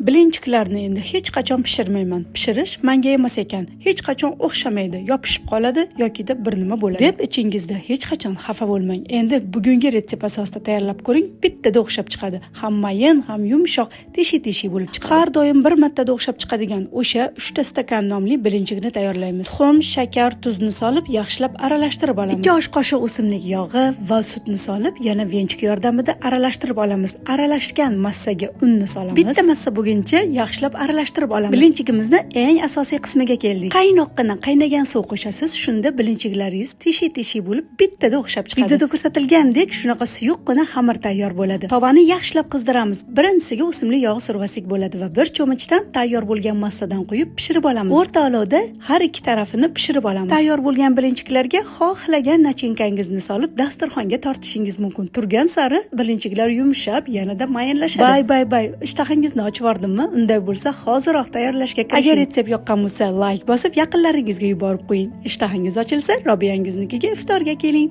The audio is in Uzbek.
Blinchiklarni endi hech qachon pishirmayman. Pishirish menga emas ekan. Hech qachon o'xshamaydi, yopishib qoladi yokida bir nima bo'ladi deb ichingizda hech qachon xafa bo'lmang. Endi bugungi retsept asosida tayyorlab ko'ring, bittada o'xshab chiqadi. Ham mayin, ham yumshoq, teshik-teshik bo'lib chiqadi. Har doim bir martada o'xshab chiqadigan o'sha 3 ta stakan nomli blinchikni tayyorlaymiz. Tuxum, shakar, tuzni solib yaxshilab aralashtirib olamiz. 2 osh qoshiq o'simlik yog'i va sutni solib, yana venchik yordamida aralashtirib olamiz. Aralashgan massaga unni solamiz. Bitta massa bo'lguncha yaxshilab aralashtirib olamiz. Blinchigimizni eng asosiy qismiga keldik. Qaynoqqina qaynagan suv qo'shasiz, shunda blinchiklaringiz teshik-teshik bo'lib bittada o'xshab chiqadi. Videoda ko'rsatilgandek shunaqa suyuqqina xamir tayyor bo'ladi. Tovani yaxshilab qizdiramiz. Birinchisiga o'simlik yog'i survasak bo'ladi va bir cho'michdan tayyor bo'lgan massadan quyib pishirib olamiz. O'rta olovda har ikki tarafini pishirib olamiz. Tayyor bo'lgan blinchiklarga xohlagan nachinkangizni solib dasturxonga tortishingiz mumkin. Turgan sari blinchiklar yumshab, yanada mayinlashadi. Bay bay bay, ishtahangizni ochib yubordimmi? Unday bo'lsa, hoziroq tayyorlashga kirishing. Agar retsept yoqqan bo'lsa, layk bosib yaqinlaringizga yuborib qo'ying. Ishtahangiz ochilsa, Robiyangiznikiga iftorga keling.